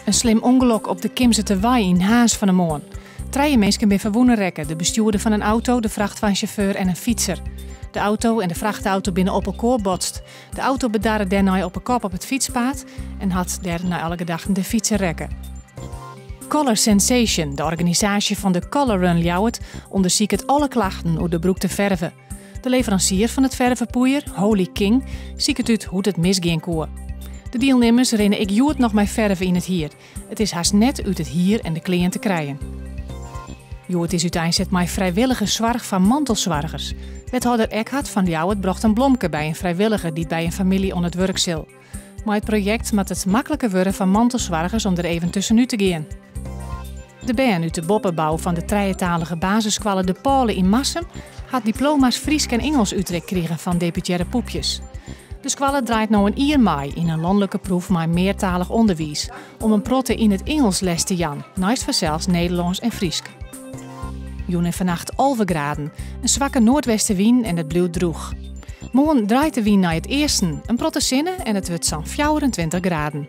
In slim ûngelok op de Kimserterwei yn Harns fan 'e moarn. Trije minsken binne ferwûne rekke, de bestjoerder fan in auto, de frachtweinsjauffeur en in fytser. De auto en de frachtauto binne op elkoar botst. De auto bedarre dêrnei op 'e kop op it fytspaad en hat dêr nei alle gedachten de fytser rekke. Color Sensation, de organisaasje fan de Color Run Ljouwert, ûndersiket alle klachten oer de brûkte ferve. De leveransier fan it fervepoeier, Holy King, siket út hoe't it misgean koe. De dielnimmers rinne ek hjoed noch mei ferve yn it hier. It is hast net út it hier en de klean te krijen. Hjoed is úteinset mei frijwillige soarch foar mantelsoargers. Wethâlder Ekhart fan Ljouwert brocht in blomke by in frijwilliger dy't by in famylje oan it wurk sil. Mei it projekt moat it makliker wurde foar mantelsoargers om der even tuskenút te gean. De bern út de boppebou fan de trijetalige basisskoalle De Pôle yn Marsum hat diploma's Frysk en Ingelsk útrikt krigen fan deputearre Poepjes. De skoalle draait no in jier mei yn in lanlike proef mei meartalich ûnderwiis om in protte yn it Ingelsk les te jaan, neist fansels Nederlânsk en Frysk. Jûn en fannacht 11 graden, in swakke noardwestewyn en it bliuwt drûch. Moarn draait de wyn nei it easten, in protte sinne en it wurdt sa'n 24 graden.